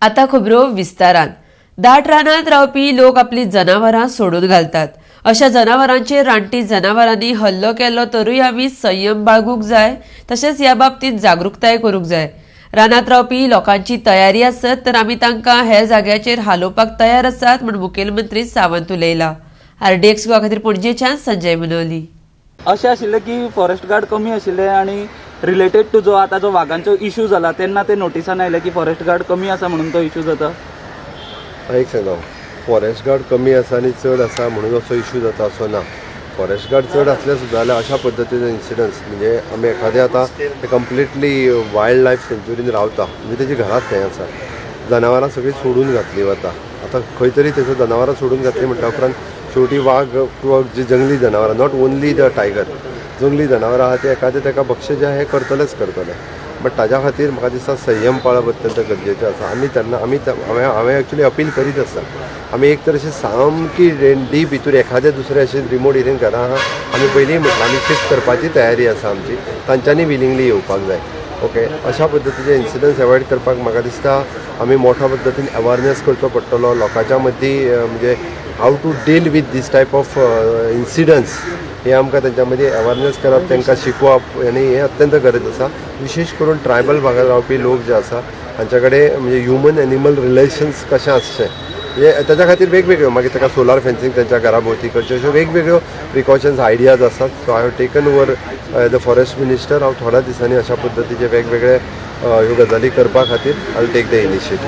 आता खबरो विस्तारान. दाट रानांत रावपी लोक आपली जनावरां सोडून घालतात. अशा जनावरांचेर रानटी जनावरांनी हल्लो केलो तरूय आमी संयम बाळगूंक जाय, तशेंच ह्या बाबतींत जागृताय करूंक जाय. रानांत रावपी लोकांची तयारी आसत तर आमी तांकां हेर जाग्याचेर हालोवपाक तयार आसात म्हूण मुखेलमंत्री सावंत उलयला. आरडीएक्स गोवा खातीर पणजेच्यान संजय मुनोली. अशें आशिल्लें की फॉरेस्ट गार्ड कमी आशिल्ले आनी रिलेटेड टू जो आतां जो वागांचो इशू जाला, तेन्ना ते नोटिसान आयले की फॉरेस्ट गार्ड कमी आसा म्हणून तो इशू जाता. एक सांगता, फॉरेस्ट गार्ड कमी आसा आनी चड आसा म्हणून असो इशू जाता असो ना. फॉरेस्ट गार्ड चड आसले सुद्दां जाल्यार अशा पद्दतीचे इन्सिडंट्स, म्हणजे आमी एखादें आतां ते कंप्लिटली वायल्ड लायफ सँच्युरीन रावता, म्हणजे तेजी घरांत थंय आसा, जनावरां सगळीं सोडून घातली वता. आतां खंय तरी थंयसर जनावरां सोडून घातली म्हणटा उपरांत शेवटी वाग किंवा जी जंगली जनावरां, not only the tiger, जंगली जनावरां आहा ते एखादें ताका भक्ष जे आहा हें करतलेच करतले. बट ताज्या खातीर म्हाका दिसता संयम पाळप अत्यंत गरजेचें आसा. आमी तेन्ना आमी हांवें एक्चुली अपील करीत आसता, आमी एक तर अशी सामकी डीप भितूर एखादें दुसरें अशें रिमोट एरियेन घरां आहा, आमी पयलीं म्हटलां, आमी शिफ्ट करपाची तयारी आसा आमची, तांच्यांनी विलिंगली येवपाक जाय. ओके, अशा पद्दतीचे इन्सिडंट्स एवॉयड करपाक म्हाका दिसता आमी मोठ्या पद्दतीन अवेरनेस करचो पडटलो लोकांच्या मदीं, म्हणजे how to deal with this type of incidents हे आमकां तांच्या मदीं अवेरनेस करप, तांकां शिकोवप आनी हें अत्यंत गरज आसा. विशेश करून ट्रायबल भागात रावपी लोक जे आसा तांच्या कडेन म्हणजे ह्युमन एनिमल रिलेशन्स कशें आसचें, म्हणजे ताच्या खातीर वेगवेगळ्यो, मागीर ताका सोलार फेन्सिंग तांच्या घरा भोंवती करच्यो, अश्यो वेगवेगळ्यो प्रिकॉशन्स आयडियाज आसात. So I have taken over the forest minister. हांव थोड्या दिसांनी अशा पद्दतीचे वेगवेगळे ह्यो गजाली करपा खातीर I take the initiative.